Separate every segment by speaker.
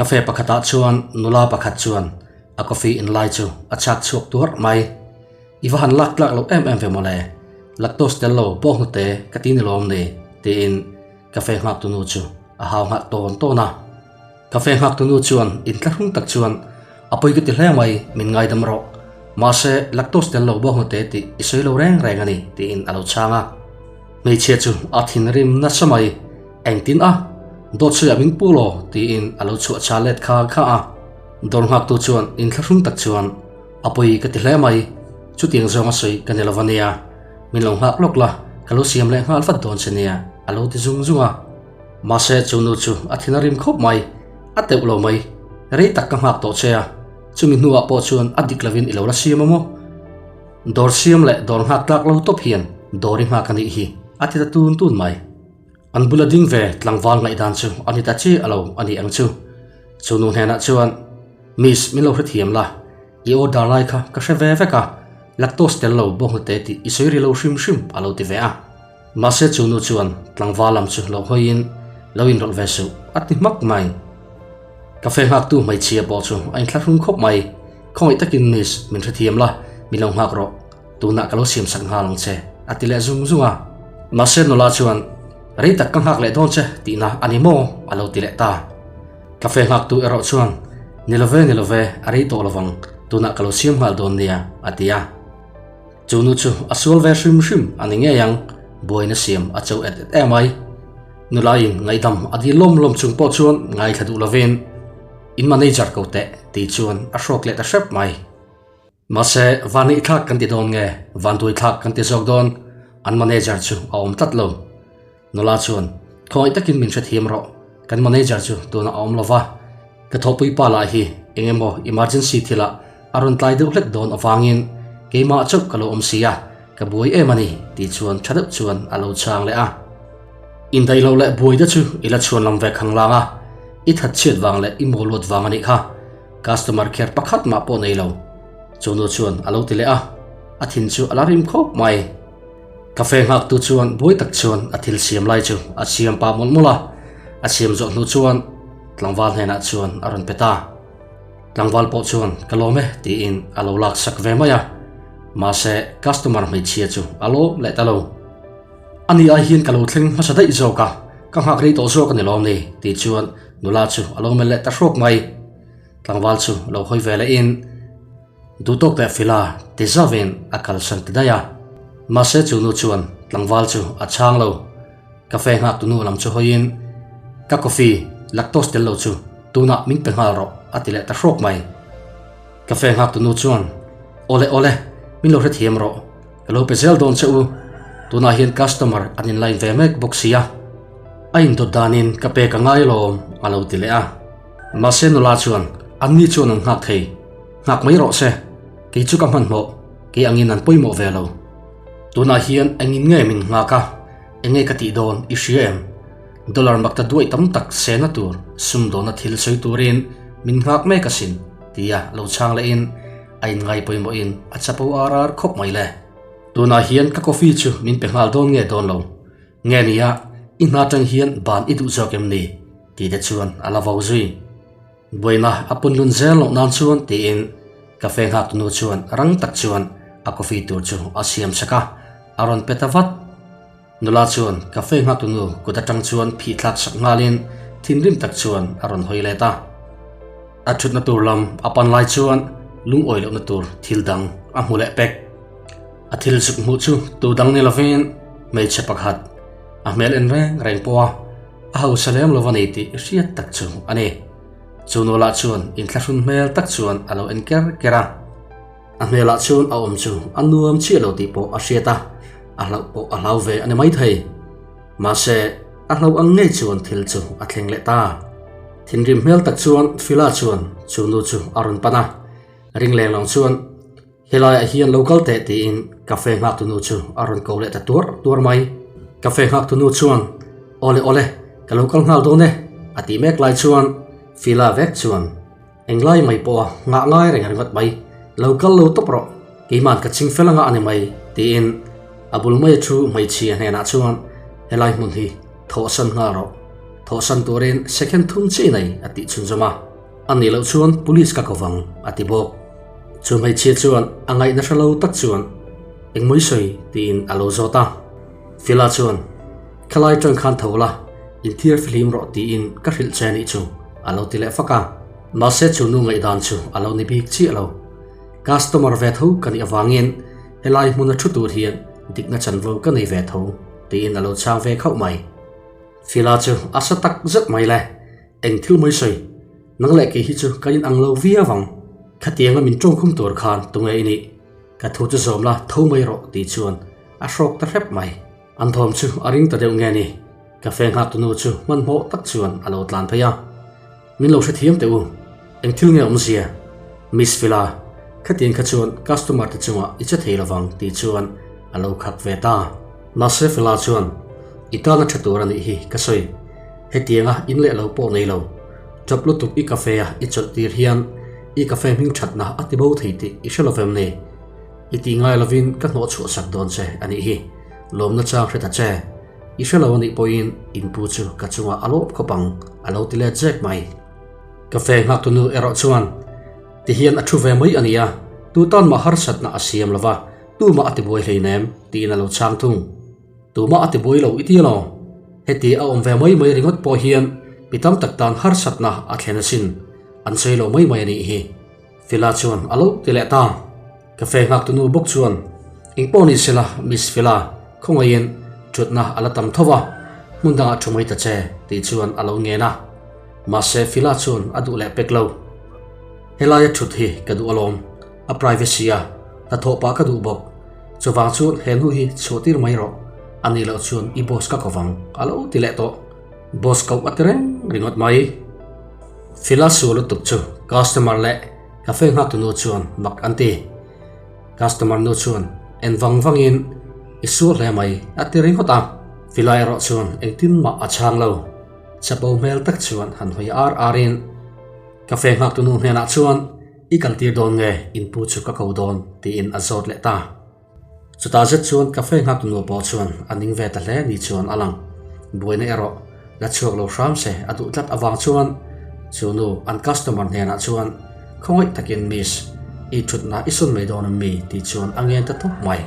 Speaker 1: Cafe pakhatah chuan nula pakhat chuan a coffee in lai chu a chhak chhuak tuarh mai. I va han lak tlak loh em em ve mawle, lactose tel lo bawk hnute ka ti ni lawm ni tiin cafe nghaktu nu chu a hau nghah tawn tawn a. Cafe nghaktu nu chuan inthlahrung tak chuan a pawi ka ti hle mai, min ngaidam rawh. Mahse lactose tel lo bawk hnute tih i sawi lo reng reng a ni tiin a lo chhang a. Hmeichhia chu a thinrim nasa mai, engtin a? Dawt sawiah min pu law tiin a lo chhuah chhal let kha kha a. Dawr nghaktu chuan inthlahrung tak chuan A pawi ka ti hle mai, chutiang zawng a sawi ka ni lo ania, min lo nghak lawk la, ka lo siam leh nghal vat dawn che nia a lo ti zung zung a. Mahse chu nu chu a thin a rim khawp mai, a teuh lo mai, rei tak ka nghak tawh che a, chumi hnuah pawh chuan a dik lovin i lo la siam a maw? Dawr siam leh dawr nghak tlak lo tawp hian dawr i nghak a nih hi a ti ta tun tun mai. An bula ding ve tlangval ngaihdan chu a ni ta chiah lo a ni ang chu. Chu nu hnenah chuan, Miss, min lo hrethiam la, i order lai kha ka hre ve vek a, lactose tel lo bawnghnute tih i sawi ri lo hrim hrim a lo ti ve a. Mahse chu nu chuan tlangval lam chu lo hawiin lo inrawlh ve suh a ti hmak mai. Cafe nghaktu hmeichhia pawh chu a inthlahrung khawp mai, Khawngaih takin Miss, min hrethiam la, min lo nghak rawh. Tunah ka lo siam sak nghal ang che, a ti leh zung zung a. Mahse nula chuan, Rei tak ka nghak leh dawn che tihna a ni maw? a lo ti leh ta. Cafe nghaktu erawh chuan, Ni lo ve, ni lo ve, a rei tawh lovang, tunah ka lo siam nghal dawn nia, a ti a. Chu nu chu a sual ve hrim hrim a ni ngei ang, buaina siam a cho et et em ai. Nulain ngaihdam a dil lawm lawm chung pawh chuan ngaithla duh lovin, In manager ko teh, tih chuan a hrawk leh ta hrep mai. Mahse, van ih thlak kan ti dawn nge, van tui thlak kan ti zawk dawn? An manager chu a awm tlat lo. Nula chuan, Khawngaih takin min hrethiam rawh, kan manager chu tunah a awm lo va, ka thawhpui pa lah hi eng emaw emergency thilah a rawn tlai deuh hlek dawn avangin keimah chauh ka lo awm si a, ka buai em a ni, tih chuan tha deuh chuan a lo chhang leh a. Indaih loh leh buai te chu i la chhuan lam ve khang lang a, i thatchhiat vang leh i maw luat vang a nih kha. Customer care pakhat mah pawh nei lo. Chu nu chuan a lo ti leh a, a thin chu a la rim khawp mai. Cafe nghaktu chuan buai tak chuan a thil siam lai chu a siam pah mawlh mawlh a, a siam zawh hnu chuan tlangval hnenah chuan a rawn pe ta. Tlangval pawh chuan ka lawm e tiin a lo lak sak ve mai a, mahse customer hmeichhia chu a lawm leh ta lo. Ani ai hian ka lo thleng hmasa daih zawk a, ka nghak rei tawh zawk a ni lawm ni tih chuan Nula chu a lo melh leh ta hrawk mai. Tlangval chu lo hawi ve lehin duhtawk teh fila ti zauhin a kalsan ti daih a. Mahse chu nu chuan tlangval chu a chhang lo. Cafe nghaktu nu lam chu hawiin Ka coffee lactose tel lo chu tunah min pe nghal rawh a ti leh ta hrawk mai. Cafe nghaktu nu chuan Awle awle, min lo hrethiam rawh. Ka lo pe zel dawn che u, tunah hian customer an in line ve mek bawk sia, a indawt danin ka pek a ngai alawm a lo ti leh a. Mahse nula chuan anni chuan an nghak thei, nghak mai rawh se, kei chu ka hmanhmawh, kei angin an pawimawh ve lo. Tunah hian engin nge min nghak a, enge ka tih dawn i hria em? Dollar makta duai tam tak sena tur sumdawna thil sawi turin min nghak mek asin tia lo chhang lehin A inngai pawimawhin a chapo ar ar khawp mai le. Tunah hian ka coffee chu min pe nghal dawn nge dawn lo? Nge nia, i hna tang hian ban i duh zawk em ni? tih te chuan a la vo zui. Buaina a punlun zel loh nan chuan tiin cafe nghaktu nu chuan rang tak chuan a coffee tur chu a siam sak a, a rawn pe ta vat. Nula chuan cafe nghaktu nu kut atang chuan phih thlak sak nghalin thinrim tak chuan a rawn hawi let a. A thutna tur lam a pan lai chuan lungawi lohna tur thil dang a hmu leh pek. A thil zuk hmuh chu tu dang ni lovin hmeichhe pakhat a hmel en reng reng pawh a a hausa lem lo a ni tih hriat tak chu a ni. Chu nula chuan inthlahrun hmel tak chuan a lo en ker ker a. A hmelah chuan a awm chu a nuam chiah lo tih pawh a hriat a, a hlauh pawh a hlau ve a ni maithei. Mahse, a hlauh ang ngei chuan thil chu a thleng leh ta. Thinrim hmel tak chuan Fila chuan chu nu chu a rawn pan a, ring leng lawng chuan, Helaiah hian lo kal teh tiin cafe nghaktu nu chu a rawn ko leh ta tuar tuar mai. Cafe nghaktu nu chuan, Awle awle, ka lo kal nghal dawn e, a tih mek lai chuan Fila vek chuan, Englai mai pawh a nghah ngai reng ringawt mai, lo kal lo tawp rawh, keiman ka ching fel anga a ni mai, tiin a bul mai a thu hmeichhia hnenah chuan helai hmun hi thawhsan nghal rawh, thawhsan turin second thum chiah nei a tih chhunzawm a. A nih loh chuan police ka ko vang, a ti bawk. Chu hmeichhia chuan a ngaihna hre lo tak chuan, Engmawi sawi? tiin a lo zawt a. Fela chuan, Khalai tang khan tho la, inthiar fihlim rawh tiin ka hrilh che nih chu, a lo ti leh fak a. Mahse chu nu ngaihdan chu a lo ni bik chiah lo. Customer ve tho ka nih avangin helai hmuna thu tur hian dikna chanvo ka nei ve tho, tiin a lo chhang ve khauh mai. Fela chu a sa tak zet mai le, Eng thil mai sawi, nang leh kei hi chu kan inang lo viau ang. Khatianga min tawngkhum tur khan tunge i nih? Ka thu chu zawm la, tho mai rawh tih chuan a hrawk ta hrep mai. An thawm chu a ring ta deuh nge ni? Cafe nghak tunu chu hmanhmawh tak chuan a lo tlan phei a. Min lo hrethiam teh u, eng thil nge awmzia? Miss Fila, khatiang kha chuan customer te chungah i che thei lovang tih chuan a lo khak ve ta. Mahse Fela chuan, I tana tha tur a nih hi ka sawi. Hetianga in leh lo pawh nei lo. Chawp lutuk i cafe a i chawlh tir hian i cafe hming thatna a ti bo thei tih i hre lovem ni? I tih ngai lovin ka hnawh chhuah sak dawn che a nih hi. Lawmna chang hre ta che. I hre lo a nih pawhin in pu chu ka chungah a lawp khawp ang a lo ti let zek mai. Cafe nghaktunu erawh chuan, Tihian a thu ve mai a nia, tu tan mah harsatna a siam lova, Tumah a tibuai hleinem tiin a lo chhang thung. Tumah a tibuai lo i ti elaw? Heti a awm ve mai mai ringawt pawh hian mi tam tak tan harsatna a thlen asin. An sawi lo mai mai a nih hi. Fela chuan a lo ti leh ta. Cafe nghaktunu bawk chuan, Eng pawh ni sela, Miss Fela, khawngaihin thutna a la tam tho va, hmun dangah thu mai ta che, tih chuan a lo ngen a. Mahse Fela chuan a duh leh pek lo. Helaia thut hi ka duh alawm. A privacy a, hnathawh pah ka duh bawk. Chuvang chuan he hnu hi chhuah tir mai rawh, a nih loh chuan i boss ka ko vang, a lo ti leh tawh. Boss koh a ti reng ringawt mai. Fila sual lutuk chu customer leh cafe nghaktu nu chuan mak an ti. Customer nu chuan en vang vangin i sual hle mai a ti ringawt a. Fila erawh chuan engtin mah a chhang lo. Chapo hmel tak chuan han hawi ar arin cafe nghaktu nu hnenah chuan, I kal tir dawn nge in pu chu ka ko dawn tiin a zawt leh ta. Chutah zet chuan cafe nghak nu pawh chuan a ning ve ta hle ni chuan a lang. Buaina erawh la chhuak lo hram se a duh tlat avang chuan chu nu an customer hnenah chuan khawngaih takin miss i thutna i sawn mai dawn em mi tih chuan a ngen ta tawp mai.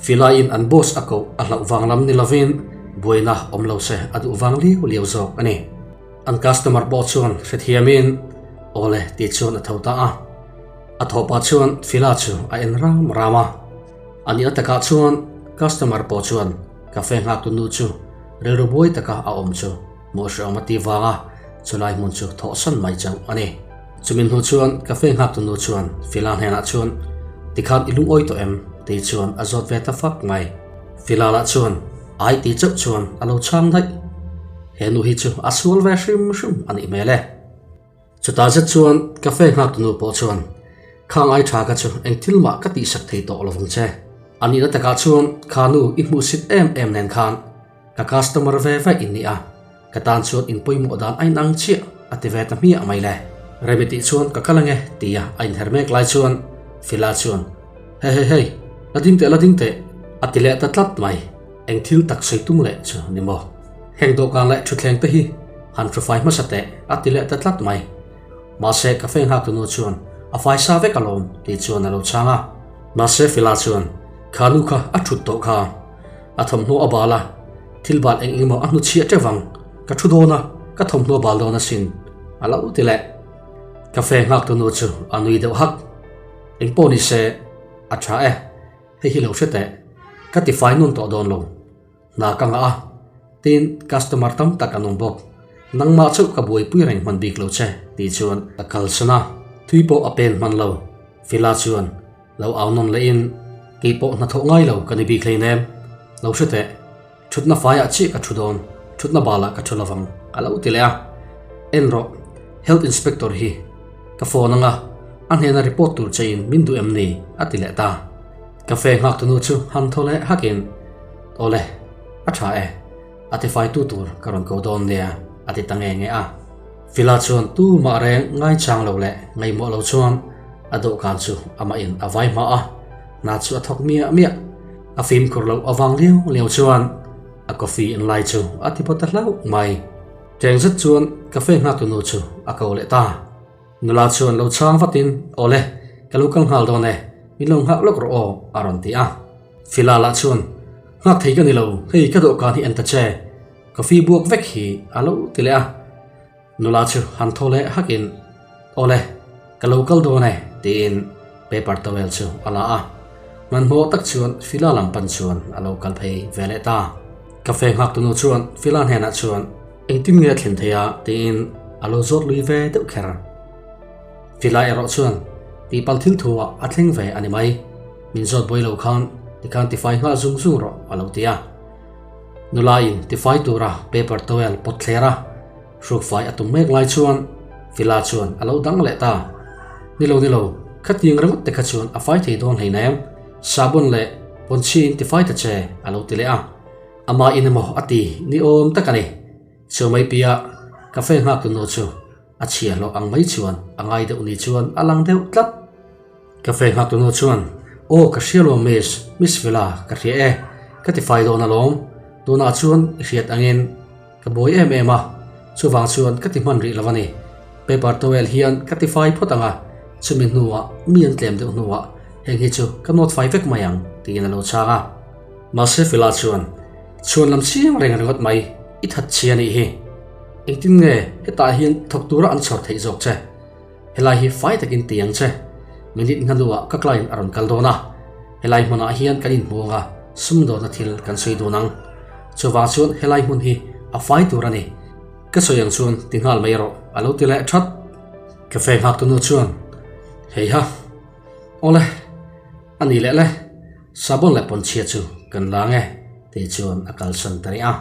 Speaker 1: Filaiin an boss a koh a hlauh vang lam ni lovin buaina awm lo se a duh vang liau liau zawk a ni. An customer pawh chuan hrethiamin Awle tih chuan a tho ta a. A thawh pah chuan Fila chu a en ram ram a. A nihna takah chuan customer pawh chuan cafe nghaktu nu chu rilru buai taka a awm chu hmuh hrehawm a ti vanga chulai hmun chu thawhsan mai chauh a ni. Chumi hnu chuan cafe nghaktu nu chuan Fila hnenah chuan Tikhan i lungawi tawh em? tih chuan a zawt ve ta fak mai. Fila lah chuan Ai tih chauh chuan a lo chhang daih. He nu hi chu a sual ve hrim hrim a nih hmel e. Chutah zet chuan cafe nghak nu pawh chuan, Khang ai tha ka chu eng thil mah ka tihsak thei tawh lo vang che. A nihna takah chuan kha nu i hmuhsit em em nen khan ka customer ve ve in ni a, ka tan chuan in pawimawh dan a inang chiah a ti ve ta hmiah mai le. Remi tih chuan ka kal ange tia a inher mek lai chuan Fila chuan, Hei hei hei, la ding teh la ding teh a ti leh ta tlat mai. Eng thil tak sawi tum leh chu ni maw? Heng dawhkan leh thutthleng te hi han hrufai hmasa teh a ti leh ta tlat mai. Mahse cafe nghaktu nu chuan a fai sa vek alawm tih chuan a lo chhang a. Mahse Fela chuan kha nu kha a thut tawh kha. A thawmhnaw a bal a, thil bal eng eng maw a hnuchhiah teuh vang. Ka thu dawn a, ka thawmhnaw bal dawn asin a lo ti leh. Cafe nghaktu nu chu a nui deuh hak. Eng pawh ni se a tha e. Hei hi lo hre teh, ka ti fai nawn tawh dawn lo. Hna ka ngah a, tin customer tam tak an awm bawk. Nangmah chauh ka buaipui reng hman bik lo che tih chuan a kalsan a, thui pawh a pen hman lo. Fela chuan lo au nawn lehin, Kei pawh hnathawh ngai lo ka ni bik hleinem. Lo hre teh, thutna faiah chiah ka thu dawn, thutna balah ka thu lovang a lo ti leh a. En rawh, Health Inspector hi ka phone anga a hnena report tur che in min duh em ni? a ti leh ta. Cafe nghak tunu chu han thaw leh hakin, Awle, a tha e, a tifai tu tur ka rawn ko dawn nia a ti ta nge nge a. Fila chuan tu mah reng ngaichang lo leh ngaihmawh lo chuan a dawhkan chu amah in a vai hma a, hna chu a thawk miah miah. A fimkhur loh avang liau liau chuan a coffee in lai chu a ti baw ta hlauh mai. Cheng zet chuan cafe nghak tunu chu a ko leh ta. Nula chuan lo chhang vatin, Awle, ka lo kal nghal dawn e, min lo nghak lawk rawh aw, a rawn ti a. Fila lah chuan, Nghak thei ka ni lo, hei ka dawhkan hi en ta che, coffee buak vek hi a lo ti leh a. Nula chu han thaw leh hakin, Awle, ka lo kal dawn e, tiin paper towel chu a la a. Hmanhmawh tak chuan Fila lam pan chuan a lo kal phei ve leh ta. Cafe nghaktunu chuan Fila hnenah chuan engtin nge a thlen thei a tiin a lo zawt lui ve deuh kher. Fila erawh chuan tihpalh thil thu ah a thleng ve a ni mai, min zawt buai lo khan tikhan tifai nghal zung zung rawh a lo ti a. Nula in tifai tura paper towel pawt thler a, hrukfai a tum mek lai chuan Fila chuan a lo dang leh ta. Ni lo ni lo, khatiang ringawt te kha chuan a fai thei dawn hleinem, sabon leh pawnchhi in tifai ta che a lo ti leh a. Amah in emaw a ti ni awm tak a ni. Chumai piah cafe nghak tu nu chu a chhia hlawh ang mai chuan a ngai deuh ni chuan a lang deuh tlat. Cafe nghak tu nu chuan, Aw ka hria lo Miss, Miss Vela ka hria e, ka tifai dawn alawm, tunah chuan i hriat angin ka buai em em a, chuvang chuan ka ti hman rih lo a ni. Paper towel hian ka tifai phawt ang a, chumi hnuah mi an tlem deuh hnuah heng hi chu ka nawt fai vek mai ang tiin a lo chhang a. Mahse Fela chuan, Chhuan lam chiang reng ringawt mai, i that chhia nih hi. Engtin nge hetah hian thawk tura an chhawr theih zawk che? Helai hi fai takin ti ang che. Minute hnaluah ka client a rawn kal dawn a, helai hmunah hian kan inhmuang a, sumdawna thil kan sawi dun ang. Chuvang chuan helai hmun hi a fai tur a ni. Ka sawi ang chuan ti nghal mai rawh a lo ti leh that. Cafe nghak tunu chuan, Heiha, awle, a ni leh le. Sabon leh pawnchhia chu kan la nge tih chuan a kalsan ta rih a.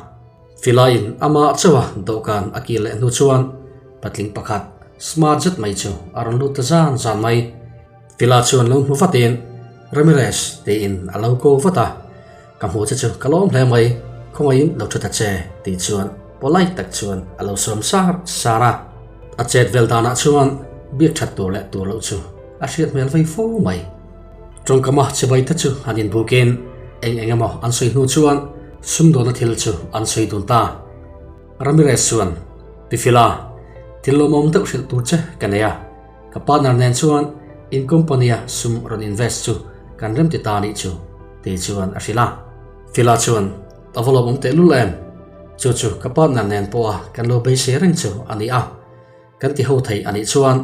Speaker 1: Filaiin amah chauha dawhkan a kil leh hnu chuan patling pakhat smart zet mai chu a rawn lut ta zan zan mai. Fila chuan lo hmu vatin Ramirez tiin a lo ko vat a, Ka hmu che chu ka lawm hle mai, khawngaihin lo thu ta che tih chuan polite tak chuan a lo sawm sar sar a. A chet vel danah chuan biak that tur leh tur loh chu a hriat hmel vei fo mai. Tawngkama chibai te chu an inbukin eng eng emaw an sawi hnu chuan sumdawna thil chu an sawi dun ta. Ramirez chuan, Pi Fila, thil lawmawm deuh hrilh tur che ka nei a, ka partner nen chuan in company-a sum rawn invest chu kan remti ta nih chu, ti chuan a hrilh a. Fila chuan, A va lawmawm tehlul em? Chu chu ka partner nen pawha kan lo beisei reng chu a ni a. Kan ti ho thei a nih chuan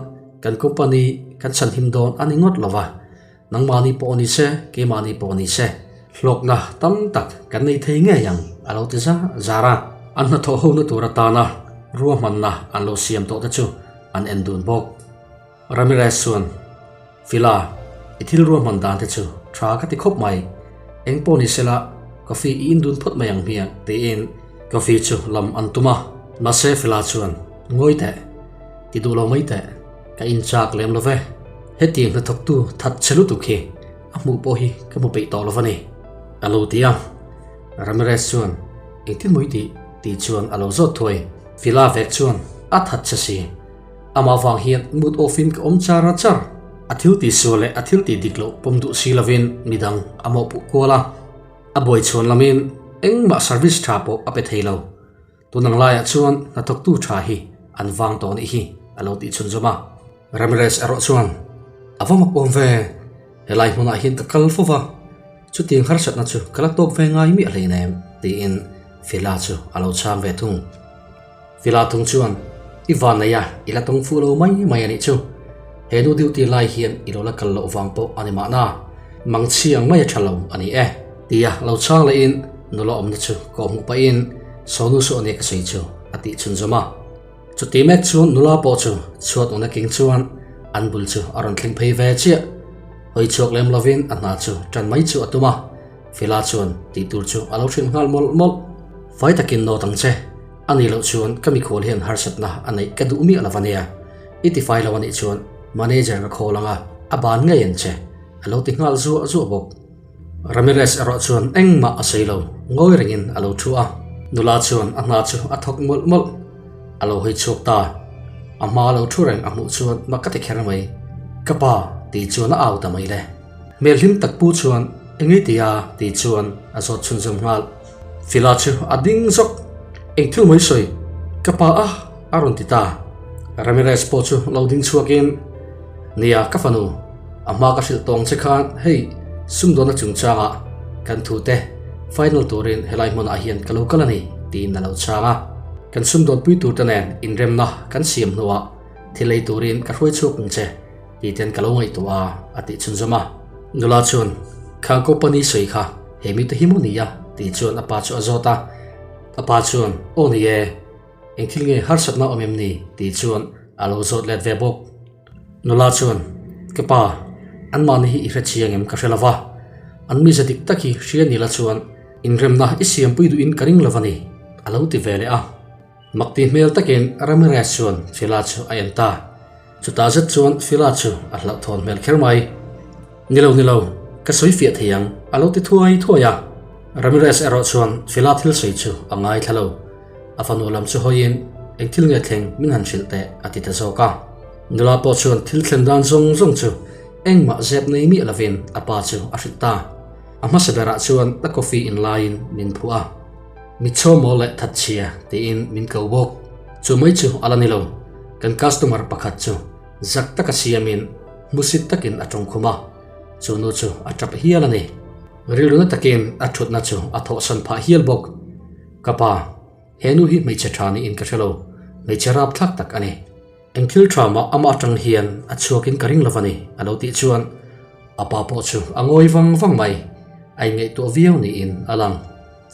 Speaker 1: kan company kan chhan him dawn a ni ngawt lo va, nangmahni pawh ni se, keimahni pawh ni se, hlawkna tam tak kan nei thei ngei ang a lo ti zar zar a. An hnathawh hona tur atana ruahmanna an lo siam tawh te chu an en dun bawk. Ramirez chuan, Fila, i thil ruahman dan te chu tha ka ti khawp mai. Eng pawh ni sela, coffee i in dun phawt mai ang hmiang, tiin coffee chu lam an tum a. Mahse Fila chuan, Ngawi teh, ti duh lo mai teh, ka in chak lem lo ve. Hetiang hnathawktu that che lutuk hi a hmuh pawh hi ka hmu peih tawh lo va ni, a lo ti a. Ramirez chuan, Engtin maw i tih? tih chuan a lo zawt thuai. Fila vek chuan, A that che si. Amah vang hian mood off in ka awm char a char. A thil tih sual leh a thil tih dik loh pawm duh si lovin midang a mawhpuh kual a. A buai chhuan lamin engmah service tha pawh a pe thei lo. Tun ang laiah chuan hnathawktu tha hi an vang tawh nih hi a lo tih chhunzawm a. Ramirez erawh chuan, A va mak awm ve, helai hmunah hian ka kal fo va, chutiang harsatna chu ka la tawk ve ngai miah hleinem tiin Fela chu a lo chhang ve thung. Fela thung chuan, I van nei a, i la tawng fuh lo mai mai a nih chu. He nu duty lai hian i lo la kal loh vang pawh a ni mahna, mang chhiang mai a tha lo a ni e. Tia lo chhang lehin nula awmna chu kawh hmuh pahin Sonu saw ania ka sawi chu a tih chhunzawm a. Chuti mek chuan nula pawh chu chhuat awna keng chuan an bul chu a rawn thleng phei ve chiah. Hawi chhuak lem lovin a hna chu tan mai chu a tum a. Fela chuan tih tur chu a lo hrilh nghal mawlh mawlh. Fai takin nawt ang che. A nih loh chuan ka mikhual hian harsatna a neih ka duh miah lo a nia. I tifai lo a nih chuan manager ka khawl ang a, a ban ngei ang che, a lo ti nghal zuah zuah bawk. Ramirez erawh chuan engmah a sawi lo, ngawi rengin a lo thu a. Nula chuan a hna chu a thawk mawlh mawlh. A lo hawi chhuak ta. A hma lo thu reng a hmuh chuan mak ka ti kher mai. Ka pa, tih chuan a au ta mai le. Hmel hlim tak pu chuan engei ti a tih chuan a zawt chhunzawm nghal. Fila chu a ding zawk. Eng thil mai sawi? Ka pa a a rawn ti ta. Ramirez pawh chu lo ding chhuakin, Nia, ka fanu, a hma ka hrilh tawng che khan hei sumdawnna chungchangah kan thute final turin helai hmunah hian ka lo kal a ni, tiin a lo chhang a. Kan sumdawnpui turte nen inremna kan siam hnuah thil ei turin ka hruai chhuak ang che, tih ten ka lo ngaihtuah a, a tih chhunzawm a. Nula chuan, Khang company sawi kha he mite hi maw ni a? tih chuan a pa chu a zawt a. A pa chuan, Aw ni e, eng thil nge harsatna awm em ni? tih chuan a lo zawt let ve bawk. Nula chuan, Ka pa, anmahni hi i hre chiang em ka hre lo va, an mize dik tak hi hria ni la chuan inremna i siampui duhin ka ring lo va ni, a lo ti ve leh a. Makti hmel takin Ramirez chuan Fela chu a en ta. Chutah zet chuan Fela chu a hlauhthawn hmel kher mai. Ni lo, ni lo, ka sawi fiah thei ang, a lo ti thuai thuai a. Ramirez erawh chuan Fela thil sawi chu a ngaithla lo. A fanu lam chu hawiin, Eng thil nge thleng min han hrilh teh, a ti ta zawk a. Nula pawh chuan thil thlen dan zawng zawng chu engmah zep nei miah lovin a pa chu a hrilh ta. A hmasa berah chuan a coffee in laiin min phuah a. Mitchhaw maw leh thatchhia tiin min ko bawk. Chu mai chu a la ni lo, kan customer pakhat chu zak taka siamin hmusit takin a tawng khum a, chu nu chu a tap hial a ni. Rilru na takin a thutna chu a thawhsan phah hial bawk. Ka pa, he nu hi hmeichhe tha niin ka hre lo, hmeichhe rapthlak tak a ni. Eng thil tha mah amah atang hian a chhuakin ka ring lo a ni, a lo tih chuan a pa pawh chu a ngawi vang vang mai, a inngaihtuah viau niin a lang.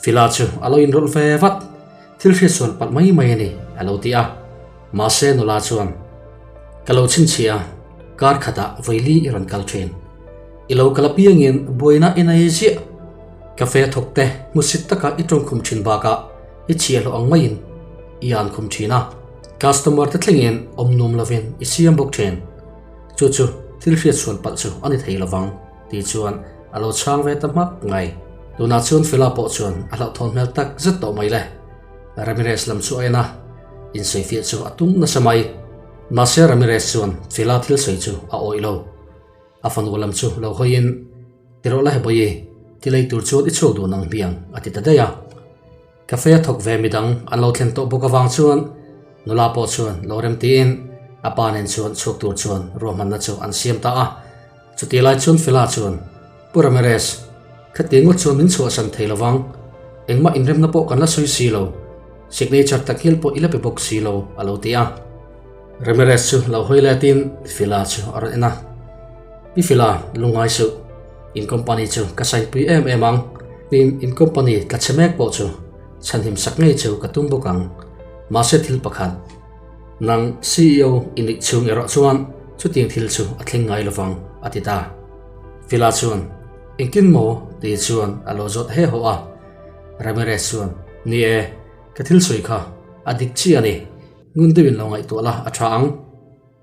Speaker 1: Fila chu a lo inrawlh ve vat, thil hriatsual palh mai mai a ni, a lo ti a. Mahse nula chuan, Ka lo chhinchhiah a, kar khatah vawi li i rawn kal thin. I lo kal apiangin buaina i nei ziah. Cafe thawk te hmusit taka i tawngkhum thin bakah i chhiahhlawh ang maiin i an khum thin a. Customer te thlengin awm nuam lovin i siam bawk thin. Chu chu thil hriatsual palh chu a ni thei lovang tih chuan a lo chhang ve ta hmak mai. Tunah chuan Fela pawh chuan a hlauhthawn hmel tak zet tawh mai le. Ramirez lam chu a en a, insawifiah chu a tum nasa mai. Mahse Ramirez chuan Fela thil sawi chu a awih lo. A fanu lam chu lo hawiin, Ti rawh la Hebawi, ti lei tur chuan i chhuak dun ang hmiang, a ti ta daih a. Cafe a thawk ve midang an lo thlen tawh bawk avang chuan nula pawh chuan lo rem tiin a pa nen chuan chhuak tur chuan ruahmanna chu an siam ta a. Chutih lai chuan Fela chuan, Pu Ramirez, khati ngawt chuan min chhuahsan thei lovang, engmah inremna pawh kan la sawi si lo, signature tak hial pawh i la pe bawk si lo, a lo ti a. Ramirez chu lo hawi letin Fela chu a rawn en a, Pi Fela, lungngai suh, in company chu ka sign pui em em ang, tin in company tla chhe mek pawh chu chhanhim sak ngei chu ka tum bawk ang, mahse thil pakhat, nang CEO i nih chhung erawh chuan chutiang thil chu a thleng ngai lovang, a ti ta. Fela chuan, Engtin maw? tih chuan a lo zawt he haw a. Ramirez chuan, Ni e, ka thil sawi kha a dik chiah a ni. Ngun deuhin lo ngaihtuah la a tha ang.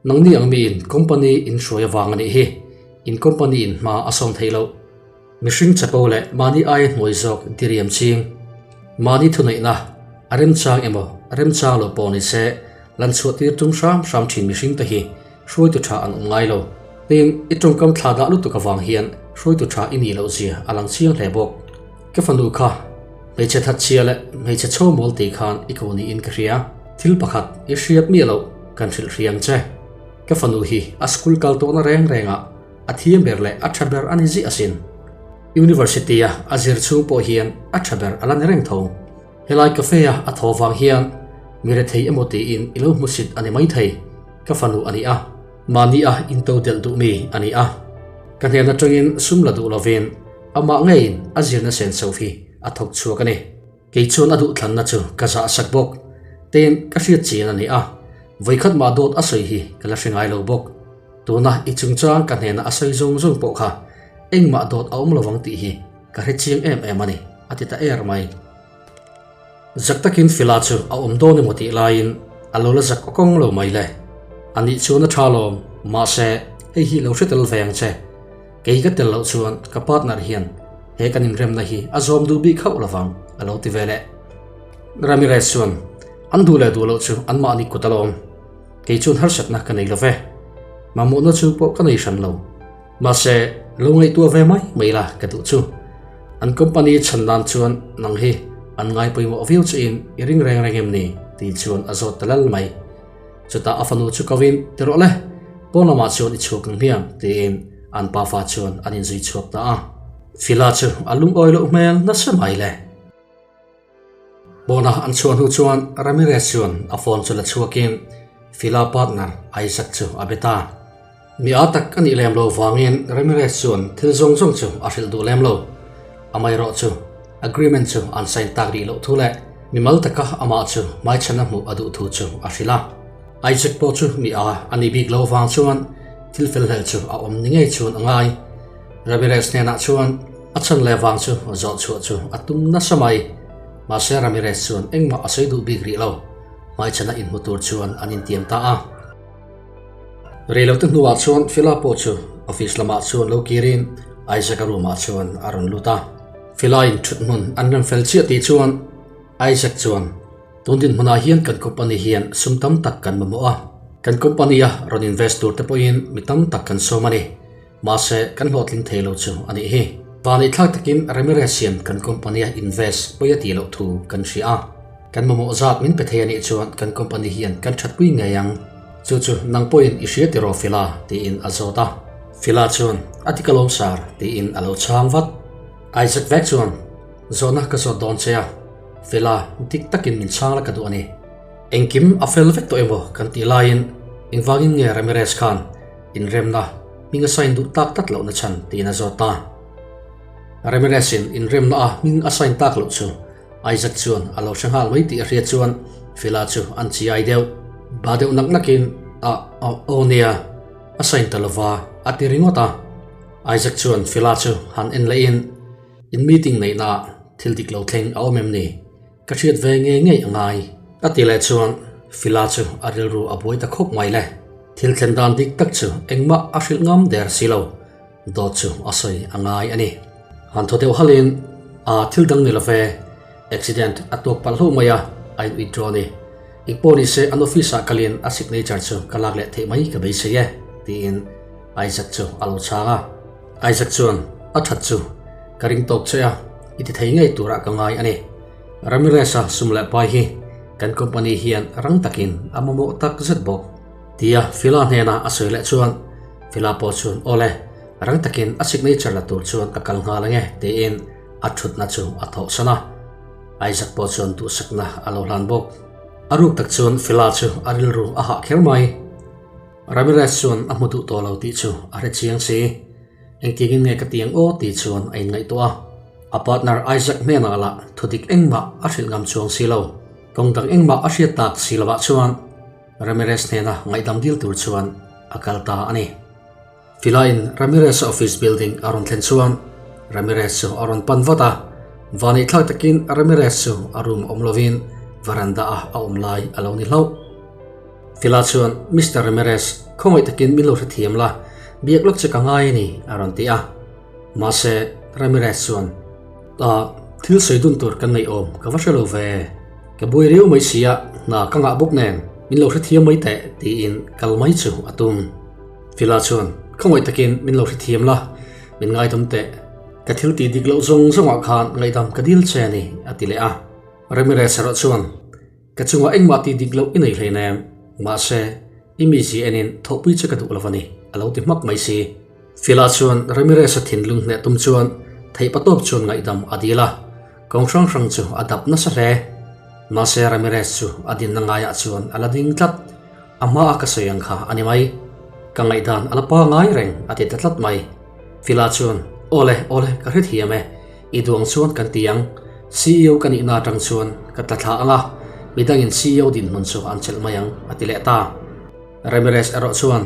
Speaker 1: Nangni ang miin company in hruai avang a nih hi. In company in hma a sawm theih loh. Mihring chapo leh mahni aia hnuai zawk diriam ching. Mahni thuneihna a remchang emaw remchang lo pawh ni se lan chhuah tir tum hram hram thin mihring te hi hruaitu tha an awm ngai lo. Tin, i tawngkam thla dah lutuk avang hian hruaitu tha i nih loh zia a lang chiang hle bawk. Ka fanu kha hmeichhe thatchhia leh hmeichhe chho mawl tih khan i ko niin ka hria. Thil pakhat i hriat miah loh kan hrilh hriang che. Ka fanu hi a school kal tawhna reng rengah a thiam ber leh a tha ber a ni ziah asin. University a a zir chhung pawh hian a tha ber a la ni reng tho. Helai cafe a a thaw vang hian mi rethei emaw tiin i lo hmusit a ni maithei. Ka fanu a ni a, mahni a into delh duh mi a ni a. Ka hnen atangin sum la duh lovin amah ngeiin a zirna sen so hi a thawk chhuak a ni. Kei chuan a duhthlanna chu ka zah sak bawk. Tin, ka hriat chian a ni a, vawikhat mah dawt a sawi hi ka la hre ngai lo bawk. Tuna i chungchang ka hnena a sawi zawng zawng pawh kha engmah dawt a awm lovang tih hi ka hre chiang em em a ni, a ti ta er mai. Zak takin Fela chu a awm dawn emaw tih laiin a lo la zak awkawng lo mai le. A nih chuan a tha lawm, mahse hei hi lo hre tel ve ang che. Kei ka tel loh chuan ka partner hian he kan inremna hi a zawm duh bik hauh lovang, a lo ti ve leh. Ramirez chuan, An duh leh duh loh chu anmahni kut alawm. Kei chuan harsatna ka nei lo ve. Mamawhna chu pawh ka nei hran lo. Mahse, lo ngaihtuah ve mai mai la ka duh chu. An company chhan nan chuan nang hi an ngai pawimawh viau chuin i ring reng reng em ni? tih chuan a zawt ta lal mai. Chutah a fanu chu ko in, Ti rawh le, pawn lamah chuan i chhuak ang hmiang, tiin an pafa chuan an inzui chhuak ta a. Fila chu a lungawi loh hmel nasa mai le. Pawna an chhuah hnu chuan Ramirez chuan a phone chu la chhuakin Fila partner Isaac chu a be ta. Mi â tak a nih lem lo vangin Ramirez chuan thil zawng zawng chu a hrilh duh lem lo. Amaherawh chu agreement chu an sign tak rih loh thu leh mimal taka amah chu hmaichhana hmuh a duh thu chu a hrilh a. Isaac pawh chu mi â a nih bik lo vang chuan thil fel hlel chu a awm ni ngei chuan a ngai. Ramirez hnenah chuan a chhan leh vang chu zawh chhuah chu a tum nasa mai. Mahse Ramirez chuan engmah a sawi duh bik rih lo. Hmaichhana inhmu tur chuan an intiam ta a. Reilote hnuah chuan Fela pawh chu office lamah chuan lo kirin Isaac-a room-ah chuan a rawn lut a. Fela-in thut hmun an rem fel chiah tih chuan Isaac chuan, Tun dinhmunah hian kan company hian sum tam tak kan mamawh a. Kan company-a rawn invest tur te pawhin mi tam tak kan sawm a ni. Mahse, kan hlawhtling thei lo chu a nih hi. Vaneihthlak takin Ramirez hian kan company-a invest pawi a tih loh thu kan hria a. Kan mamawh zat min pe thei a nih chuan kan company hian kan thatpui ngei ang. Chu chu nang pawhin i hria tiraw Fila? tiin a zawt a. Fila chuan, A ti ka lawm sar, tiin a lo chhang vat. Isaac vek chuan, Zawhna ka zawt dawn che a, Fila, dik takin min chhang la ka duh a ni. Engkim a fel vek tawh emaw kan tih laiin engvangin nge Ramirez khan Inremna, hming a sign duh tak tlat lohna chhan tiin a zawt ta. Ramirez-in inremna a hming a sign tak loh chu Isaac chuan a lo hre nghal mai tih a hriat chuan Fela chu an chiai deuh. Ba deuh nak nakin a aw nia, a sign ta lova a ti ringawt a. Isaac chuan Fela chu han en lehin, In meeting neihnaah thil dik lo thleng a awm em ni? Ka hriat ve ngei ngei a ngai. A ti leh chuan Fila chu a rilru a buai ta khawp mai le. Thil thlen dan dik tak chu engmah a hrilh ngam der si lo. Dawt chu a sawi a ngai a ni. Han thaw deuh halhin, Aa thil dang ni lo ve. Accident a tuak palh hlauh mai a, a in withdraw a ni. Engpawh ni se an office ah kalin a signature chu ka lak leh theih mai ka beisei e, tiin Isaac chu a lo chhang a. Isaac chuan, A that chu ka ring tawk che a, i ti thei ngei turah ka ngai a ni. Ramirez-a sum leh pai hi kan company hian rang takin a mamawh tak zet bawk, tia Fila hnena a sawi leh chuan Fila pawh chuan, Aw le, rang takin a signature la tur chuan ka kal nghal ange, tiin a thutna chu a thawhsan a. Isaac pawh chuan duhsakna a lo hlan bawk. A ruk tak chuan Fila chu a rilru a hah kher mai. Ramirez chuan a hmu duh tawh lo tih chu a hre chiang si. Engtiangin nge ka ti ang aw tih chuan a inngaihtuah a. A partner Isaac hnenah lah thudik engmah a hrilh ngam chuang si lo. Kawng dang engmah a hriat tak si lovah chuan Ramirez hnena ngaihdam dil tur chuan a kal ta a ni. Filain Ramirez-a office building a rawn thlen chuan Ramirez chu a rawn pan vat a. Vaneihthlak takin Ramirez chu a room awm lovin veranda-a a awm lai a lo ni hlauh. Fila chuan, Mister Ramirez, khawngaih takin min lo hrethiam la, biak lawk che ka ngai a ni, a rawn ti a. Mahse, Ramirez chuan, Ah, thil sawi dun tur kan neih awm, ka va hre lo ve. Ka buai riau mai si a, hna ka ngah bawk nen, min lo hrethiam mai teh, tiin kal mai chu a tum. Fila chuan, Khawngaih takin min lo hrethiam la, min ngaidam teh. Ka thil tih dik loh zawng zawngah khan ngaihdam ka dil che a ni, a ti leh a. Ramirez erawh chuan, Ka chungah engmah tih dik loh i nei hlei nem, mahse, i mizia enin thawhpui che ka duh lo a ni, a lo ti hmak mai si. Fila chuan Ramirez-a thinlung hneh tum chuan theihpa tawp chuan ngaihdam a dil a, kawng hrang hrang chu a dap nasa hle. Mahse, Ramirez chu a dinna ngaiah chuan a la ding tlat. A hmaa ka sawi ang kha a ni mai. Ka ngaihdan a la pangai reng, a ti ta tlat mai. Fila chuan, Awle, awle, ka hrethiam e. I duang chuan kan ti ang. Ceo ka nihna atang chuan ka tla thla ang a, midangin ceo dinhmun chu an chelh mai ang, a ti leh ta. Ramirez erawh chuan,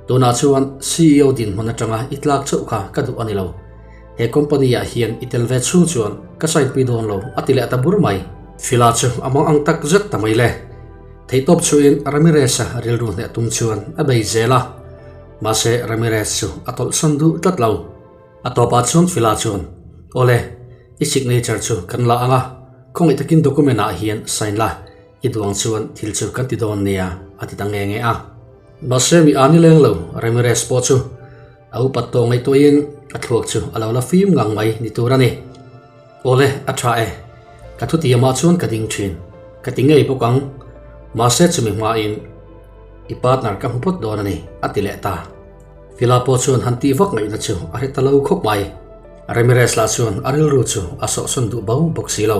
Speaker 1: Tunah chuan ceo dinhmun atanga i tlak chauh kha ka duh a ni lo. He company-ah hian i tel ve chhung chuan ka sign pui dawn lo, a ti leh ta bur mai. Fila chu a mang ang tak zet ta mai le. Theihtawp chhuin Ramirez-a rilru hneh tum chuan a bei zel a. Mahse Ramirez chu a tawlhsawn duh tlat lo. A tawpah chuan Fila chuan, Awle, i signature chu kan la ang a, khawngaih takin document ah hian sign la, i duang chuan thil chu kan ti dawn nia, a ti ta nge nge a. Mahse mi a ni leng lo, Ramirez pawh chu a upat tawh ngaihtuahin a thluak chu a lo la fim ngang mai ni tur a ni. Awle, a tha e, ka thutiamah chuan ka ding thin, ka ti ngei bawk ang, mahse chumi hmain. I partner ka hmu phawt dawn a ni, a ti leh ta. Fila pawh chuan han tih vak ngaihna chu a hre ta lo khawp mai. Ramirez lah chuan a rilru chu a sawhsawn duh bo bawk si lo.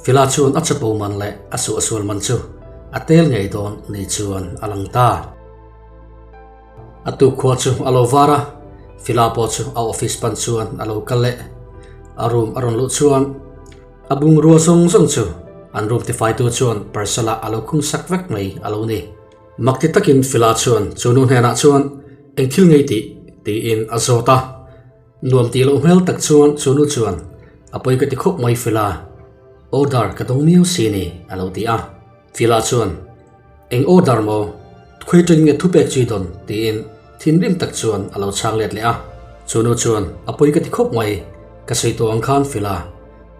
Speaker 1: Fila chuan a chapo man leh a suahsual man chu a tel ngei dawn ni chuan a lang ta. A tuk khua chu a lo var a, Fila pawh chu a office pan chuan a lo kal leh. A room a rawn luh chuan a bungrua zawng zawng chu an room tifaitu chuan parcel ah a lo khung sak vek mai a lo ni. Mak ti takin Fila chuan chu nu hnenah chuan eng thil ngei tih tiin a zawt a. Nuam tih loh hmel tak chuan chu nu chuan a pawi ka ti khawp mai Fila, order ka dawng miau si ni a lo ti a. Fila chuan eng order maw? Khawi tawng nge thupek chui dawn? tiin thinrim tak chuan a lo chhang let leh a. Chu nu chuan a pawi ka ti khawp mai, ka sawi tawh ang khan Fila,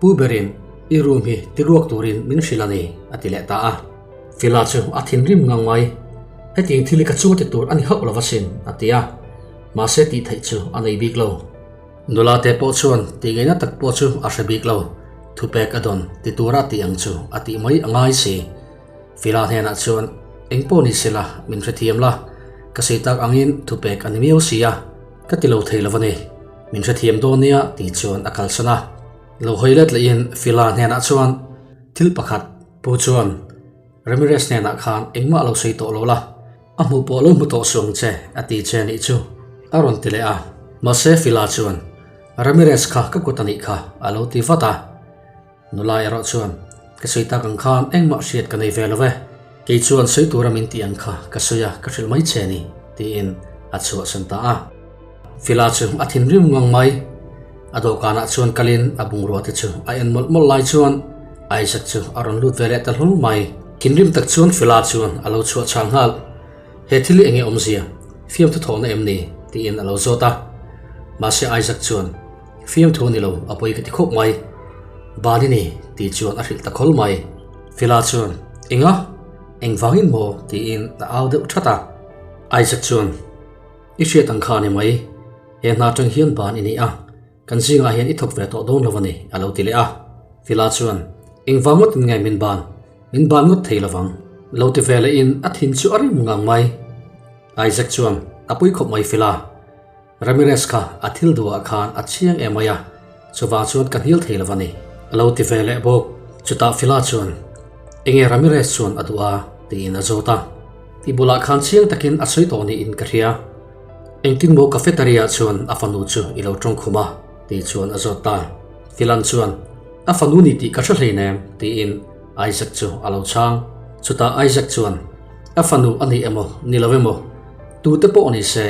Speaker 1: Pu berin i room hi ti ruak turin min hrilh a ni a ti leh ta a. Fila chu a thinrim ngang mai, Hetiang thil hi ka chunga ti tur a ni hauh lo asin a ti a, mahse tih theih chu a nei bik lo. Nula te pawh chuan tih ngaihna tak pawh chu a hre bik lo, thupek a dawn ti tura tih ang chu a tih mai a ngai si. Fila hnenah chuan eng pawh ni sela min hrethiam la, ka sawi tak angin thupek a ni miau si a, Ka ti lo thei lo a ni, min hrethiam dawn nia tih chuan a kalsan a. Lo hawi let lehin Fila hnenah chuan thil pakhat pu chuan Ramirez hnenah khan engmah lo sawi tawh lo la, a hmuh pawh lo hmu tawh suh ang che a ti che nih chu a rawn ti leh a. Mahse Fila chuan Ramirez kha ka kut a nih kha a lo ti vat a. Nula erawh chuan, Ka sawi tak ang khan engmah hriat ka nei ve lo ve, kei chuan sawi tura min tih ang kha ka sawi a, ka hrilh mai che ni, tiin a chhuahsan ta a. Fila chu a thinrim ngang mai. A dawhkanah chuan kalin a bungrua te chu a en mawlh mawlh lai chuan Isaac chu a rawn lut ve leh ta hlul mai. Thinrim tak chuan Fila chuan a lo chhuah chhang nghal. He thil hi enge awmzia? Fiamthu thawhna em ni? tiin a lo zawt a. Mahse Isaac chuan, Fiamthu a ni lo, a pawi ka ti khawp mai. Ban i ni, tih chuan a hrilh ta khawl mai. Fela chuan, Enga? Engvangin maw? tiin a au deuh that a. Isaac chuan, I hriat ang kha a ni mai. He hna atang hian ban i ni a, kan zingah hian i thawk ve tawh dawn lo a ni, a lo ti leh a. Fela chuan, Engvang ngawtin nge min ban? Min ban ngawt thei lovang. Lo ti ve lehin a thin chu a rim ngang mai. Isaac chuan, A pui khawp mai Fela. Ramirez kha a thil duhah khan a chiang em mai a, chuvang chuan ka hnial thei lo a ni. A lo ti ve leh bawk. Chutah Fila chuan, Enge Ramirez chuan a duh a? tiin a zawt a. Ti bulah khan chiang takin a sawi tawh niin ka hria. Engtin maw cafeteria-ah chuan a fanu chu i lo tawng khum a? tih chuan a zawt ta. Filan chuan, A fanu ni tih ka hre hleinem, tiin Isaac chu a lo chhang. Chutah Isaac chuan, A fanu a ni emaw, ni lo emaw, tute pawh ni se,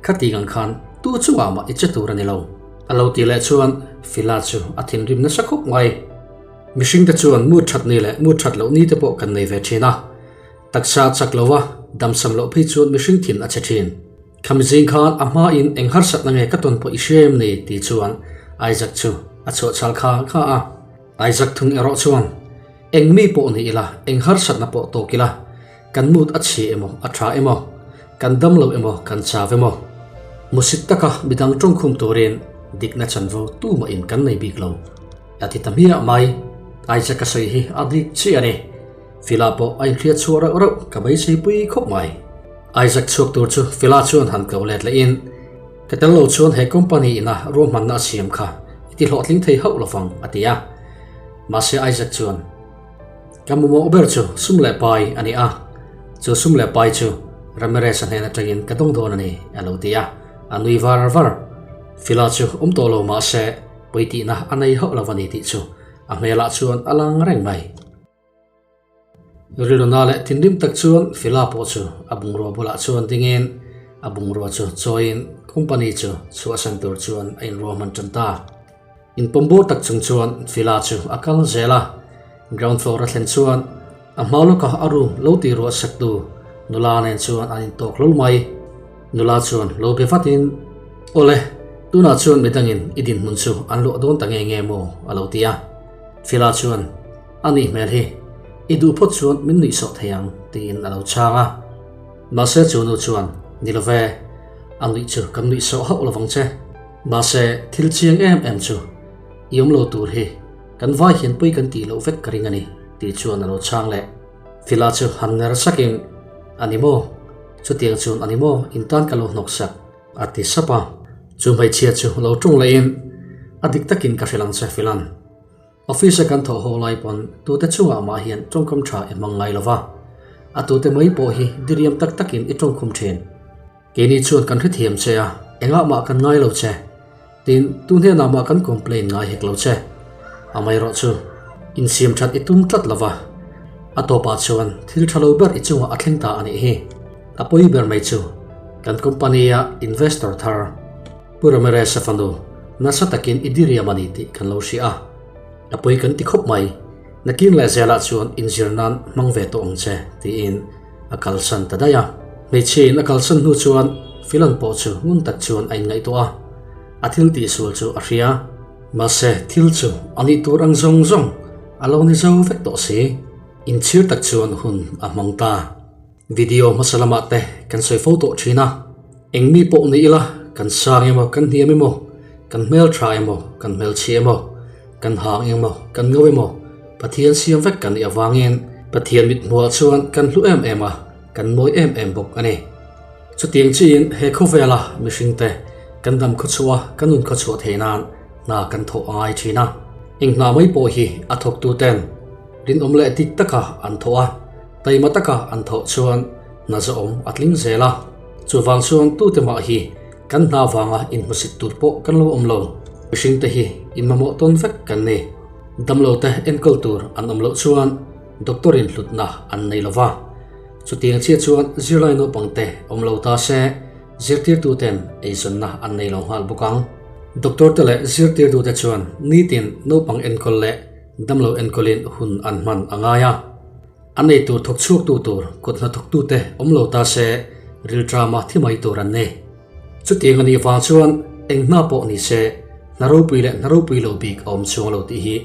Speaker 1: Khati ang khan tu chungah mah i che tur a ni lo. A lo tih leh chuan Fila chu a thinrim nasa khawp mai. Mihringte chuan mut that ni leh mut that loh ni te pawh kan nei ve thin a. Taksa chak lo a, damsam loh phei chuan mihring thin a che thin. Khami zing khan a hmain eng harsatna nge ka tawn pawh i hria em ni tih chuan Isaac chu a chhuahchhal kha kha a. Isaac thung erawh chuan eng mi pawh ni ila, eng harsatna pawh tawk ila, Kan mut a chhi emaw, a tha emaw, kan dam lo emaw, kan chau emaw, musit taka midang tawngkhum turin dikna chanvo tumahin kan nei bik lo. A ti ta hmiah mai. Isaac a sawi hi a dik chiah a ni. Fila pawh a inhriat chhuah reuh reuh ka beisei pui khawp mai. Isaac chhuak tur chu Fila chuan han ko let lehin, Ka tel lo chuan he company ina ruahmanna a siam kha i ti hlawhtling thei hauh lovang, a ti a. Mahse Isaac chuan, Ka mamawh ber chu sum leh pai a ni a, chu sum leh pai chu Ramirez-a hnen atangin ka dawng dawn a ni, a lo ti a, a nui var var. Fila chu awm tawh lo mah se puitihna a nei hauh lo a ni tih chu a hmelah chuan a lang reng mai. Rilruna leh thinrim tak chuan Fila pawh chu a bungrua bulah chuan dingin a bungrua chu chawiin company chu chhuahsan tur chuan a inruahman tan ta. Inpawm bawr tak chung chuan Fila chu a kal zel a, ground floor a thlen chuan a hma lawka a room lo tih ruah sak tu nula nen chuan an intawk hlawl mai. Nula chuan lo be vatin, Awle, tunah chuan midangin i dinhmun chu an luah dawn ta nge nge maw? a lo ti a. Fila chuan, A nih hmel hi, i duh phawt chuan min nuihsawh thei ang, tiin a lo chhang a. Mahse chu nu chuan, Ni lo ve, a nuih chu kan nuihsawh hauh lovang che. Mahse, thil chiang em em chu i awm lo tur hi kan vai hian pui kan tih loh vek ka ring a ni, tih chuan a lo chhang leh. Fila chu han ner sakin, A ni maw? Chutiang chuan a ni maw? In tan ka lo hnawk sak, a ti sap a. Chu hmeichhia chu lo ṭawng lehin, A dik takin ka hrilh ang che Filan. Office a kan thawh ho lai pawn tute chungah mah hian ṭawngkam ṭha i hmang ngai lo va. A tute mai pawh hi diriam tak takin i ṭawngkhum ṭhin. Keini chuan kan hrethiam che a, engah mah kan ngai lo che. Tin, tu hnenah mah kan complain ngai hek lo che. Amaherawh chu, insiam that i tum tlat lo va. A tawpah chuan thil tha lo ber i chungah a thleng ta a nih hi. A pawi ber mai chu, kan company-a investor thar, Pu Ramirez-a fanu, nasa takin i diriam a ni tih kan lo hria a. A pawi kan ti khawp mai. Nakin leh zelah chuan inzir nan hmang ve tawh ang che, tiin a kalsan ta daih a. Hmeichhia in a kalsan hnu chuan Philon pawh chu ngun tak chuan a inngaihtuah a, a thil tihsual chu a hria. Mahse thil chu a nih tur ang zawng zawng a lo ni zo vek tawh si. Inchhir tak chuan hun a hmang ta. Video hmasa lamah te kan sawi fo tawh thin a, eng mi pawh ni ila kan sang emaw kan hniam emaw, kan hmel tha emaw kan hmelchhia emaw, kan hang emaw kan ngo emaw Pathian siam vek kan nih avangin Pathian mithmuhah chuan kan hlu em em a, kan mawi em em bawk a ni. Chutiang chiin he khawvela mihringte kan dam khawchhuah a, kan nun khawchhuah theih nan hna kan thawh a ngai thin a. Eng hna mai pawh hi a thawktuten rinawm leh dik taka an thawh a, taima taka an thawh chuan hna zawhawm a tling zel a. Chuvang chuan tute mah hi kan hna vanga inhmusit tur pawh kan lo awm lo. Mihringte hi inmamawh tawn vek kan ni. Damlote enkawl tur an awm loh chuan doctor in hlutna an nei lo va. Chutiang chiah chuan zirlai naupangte awm lo ta se zirtirtuten eizawnna an nei lo nghal bawk ang. Doctor te leh zirtirtute chuan nitin naupang enkawl leh damlo enkawlin hun an hman a ngai a. An ei tur thawk chhuaktu tur kut hnathawktute awm lo ta se rilṭama thi mai tur an ni. Chutiang a nih vang chuan eng hna pawh ni se hna ropui leh hna ropui lo bik a awm chhuang lo tih hi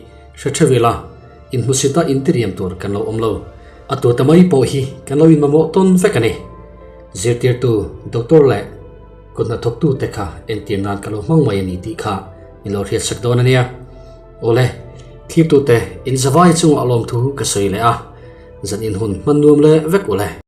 Speaker 1: hre theuh ila, inhmusita intiriam tur kan lo awm lo. A tur ta mai pawh hi kan lo inmamawh tawn vek a ni. Zirtirtu, doctor leh kut hnathawktute kha entir nan ka lo hmang mai a ni tih kha min lo hriatsak dawn a nia. Awle, thlirtute inzavai chungah lawmthu ka sawi leh a, zan inhun hman nuam leh vek ule.